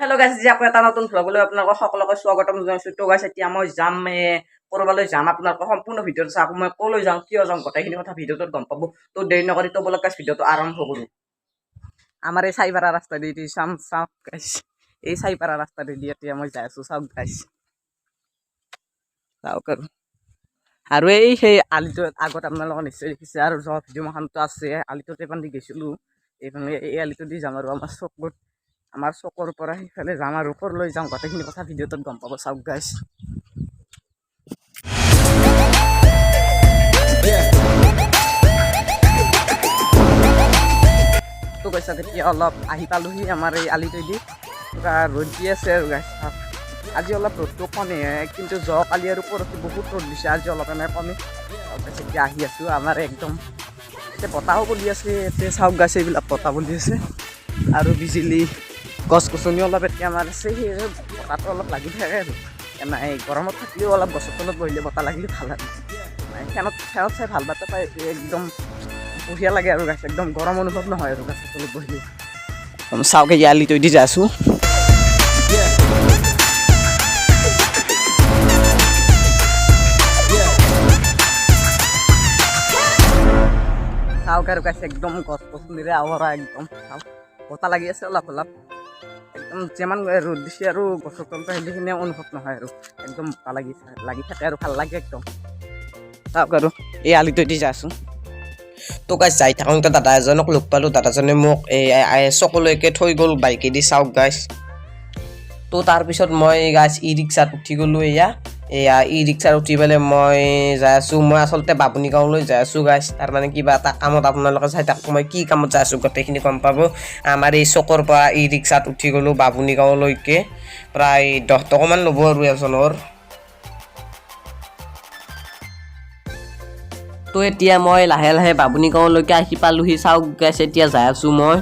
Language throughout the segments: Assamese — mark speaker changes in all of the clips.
Speaker 1: হেল্ল' গাইছ, আজি আকৌ এটা নতুন ভ্লগলৈ আপোনালোকক সকলোকে স্বাগতম জনাইছোঁ। তো গাইছ, এতিয়া মই যাম, ক'ৰবালৈ যাম। আপোনালোকে সম্পূৰ্ণ ভিডিঅ'টো চাওক। মই ক'লৈ যাওঁ, কিয় যাওঁ, গোটেইখিনি কথা ভিডিঅ'টোত গম পাব। তো দেৰি নকৰি তো বলক গাইছ, ভিডিঅ'টো আৰম্ভ কৰোঁ। আমাৰ এই চাইপাৰা ৰাস্তা দি দি চাম। চাওক গাইছ, এই চাইপাৰা ৰাস্তা দি এতিয়া মই যাই আছোঁ। চাওক গাইছ, চাওক। আৰু আৰু এই সেই আলিটোত আগত আপোনালোকে নিশ্চয় দেখিছে আৰু যোৱা ভিডিঅ' মাখানতো আছে। আলিটোত এইপান দি গৈছিলোঁ, এইফালে এই আলিটো দি যাম আৰু আমাৰ চকুত, আমাৰ চকৰ পৰা সেইফালে যাম। আৰু ক'লৈ যাওঁ, গোটেইখিনি কথা ভিডিঅ'টোত গম পাব। চাওক গাইছ। তো গাইছ, এতিয়া অলপ আহি পালোহি আমাৰ এই আলিটোৱেদি। পূৰা ৰ'দ দি আছে আৰু গাইছ, চাওক। আজি অলপ ৰ'দটো কমে, কিন্তু যোৱাকালি আৰু পৰহি বহুত ৰ'দ দিছে। আজি অলপ এনে কমে। চাওক গাইছ, এতিয়া আহি আছোঁ। আমাৰ একদম এতিয়া বতাহো বলি আছে এতিয়া। চাওক গাইছ, এইবিলাক বতাহ বলি আছে আৰু বিজুলী, গছ গছনি অলপ এতিয়া আমাৰ আছে, সেই বতাহটো অলপ লাগি থাকে। আৰু নাই, গৰমত থাকিলেও অলপ গছৰ তলত বহিলে বতাহ লাগিলে ভাল আৰু নাই, ফেনত চাই ভাল বাৰ্তা পায়। একদম বঢ়িয়া লাগে আৰু গাছ, একদম গৰম অনুভৱ নহয় আৰু গাছৰ তলত বহিলে। চাওক, এই আলিটো দি যাই আছোঁ। চাওক আৰু গাছ, একদম গছ গছনিৰে আৱৰা একদম। চাওক, বতাহ লাগি আছে অলপ অলপ। একদম যিমান ৰ'দ দিছে আৰু গছৰ তলত আহিলে সেইখিনি অনুভৱ নহয় আৰু একদম বতাহ লাগি লাগি থাকে আৰু ভাল লাগে একদম। চাওক আৰু এই আলিটো দি যাই আছোঁ।
Speaker 2: তো গাইছ, যাই থাকোঁতে দাদা এজনক লগ পালোঁ। দাদাজনে মোক এই চকলৈকে থৈ গ'ল বাইকেদি। চাওক গাইছ। তো তাৰপিছত মই গাইছ ই ৰিক্সাত উঠি গ'লোঁ। এয়া এয়া ই ৰিক্সাত উঠি পেলাই মই যাই আছোঁ। মই আচলতে বামুণী গাঁৱলৈ যাই আছোঁ গাইছ, তাৰমানে কিবা এটা কামত। আপোনালোকে চাই থাকক, মই কি কামত যাই আছোঁ গোটেইখিনি গম পাব। আমাৰ এই চকৰ পৰা ই ৰিক্সাত উঠি গ'লোঁ বামুণী গাঁৱলৈকে। প্ৰায় 10 টকামান ল'ব আৰু এজনৰ। তো এতিয়া মই লাহে লাহে বামুণী গাঁৱলৈকে আহি পালোহি। চাওক গাইছ, এতিয়া যাই আছোঁ মই।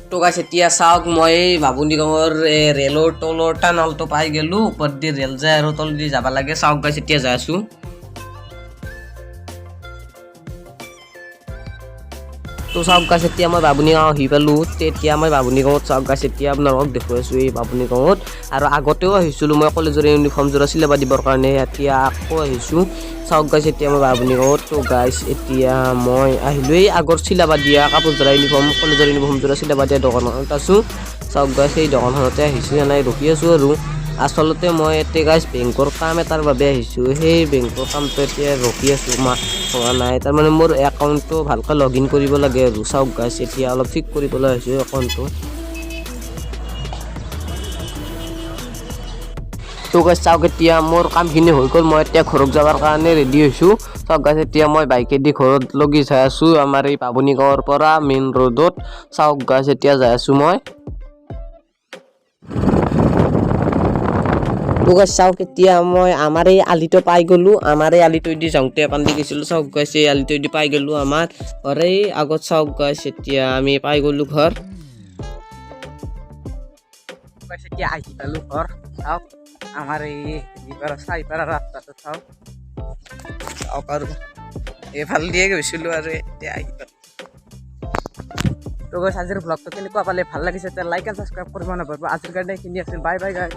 Speaker 2: তো গাইছ, এতিয়া চাওক, মই এই বামুণী গাঁৱৰ এই ৰেলৰ তলৰ টানলটো পাই গ'লোঁ। ওপৰত দি ৰেল যায় আৰু তলেদি যাব লাগে। চাওক গাইছ, এতিয়া যাই আছোঁ। তো চাওক গাইছ, এতিয়া মই বামুণী গাঁও আহি পালোঁ। তেতিয়া মই বামুণী গাঁৱত, চাওক গাইছ, এতিয়া আপোনালোকক দেখুৱাই আছোঁ এই বামুণী গাঁৱত। আৰু আগতেও আহিছিলোঁ মই কলেজৰ ইউনিফৰ্ম যোৰা চিলাব দিবৰ কাৰণে, এতিয়া আকৌ আহিছোঁ। চাওক গাইছ, এতিয়া মই বামুণী গাঁৱত। তো গাইছ, এতিয়া মই আহিলোঁ এই আগৰ চিলাব দিয়া কাপোৰযোৰা ইউনিফৰ্ম, কলেজৰ ইউনিফৰ্ম যোৰা চিলাব দিয়া দোকানখনত আছোঁ। চাওক গাইছ, সেই দোকানখনতে আহিছোঁ, এনেই ৰখি আছোঁ। আৰু আচলতে মই এতিয়া গাইছ বেংকৰ কাম এটাৰ বাবে আহিছোঁ। সেই বেংকৰ কামটো এতিয়া ৰখি আছোঁ, মা হোৱা নাই। তাৰমানে মোৰ একাউণ্টটো ভালকৈ লগ ইন কৰিব লাগে আৰু। চাওক গাইছ, এতিয়া অলপ ঠিক কৰিবলৈ আহিছোঁ একাউণ্টটো। তো গাইছ, চাওক, এতিয়া মোৰ কামখিনি হৈ গ'ল। মই এতিয়া ঘৰত যাবৰ কাৰণে ৰেডি হৈছোঁ। চাওক গাইছ, এতিয়া মই বাইকেদি ঘৰত লগি যাই আছোঁ আমাৰ এই বামুণী গাঁৱৰ পৰা মেইন ৰোডত। চাওক গাইছ, এতিয়া যাই আছোঁ মই। তো গাইছ, চাওক, এতিয়া মই আমাৰ এই আলিটো পাই গ'লোঁ। আমাৰ এই আলিটোৱেদি যাওঁতে পান্দি গৈছিলোঁ। চাওক গাইছ, এই আলিটোৱেদি পাই গ'লোঁ আমাৰ ঘৰ এই আগত। চাওক গাইছ, এতিয়া আমি পাই গ'লোঁ ঘৰ।
Speaker 1: গাইছ, এতিয়া আহি পালোঁ ঘৰ। চাওক, আমাৰ এই হেৰিপাৰা, চাইপাৰা ৰাস্তাটো চাওক। চাওক, আৰু এইফাল দিয়ে গৈছিলোঁ আৰু এতিয়া আহি পালোঁ। তো গাইছ, আজিৰ ভ্লগটো কেনেকুৱা পালে? ভাল লাগিছে তে লাইক এণ্ড ছাবস্ক্ৰাইব কৰিব নাপাহৰিব। আজিৰ কাৰণে এইখিনি আছিল। Bye bye guys.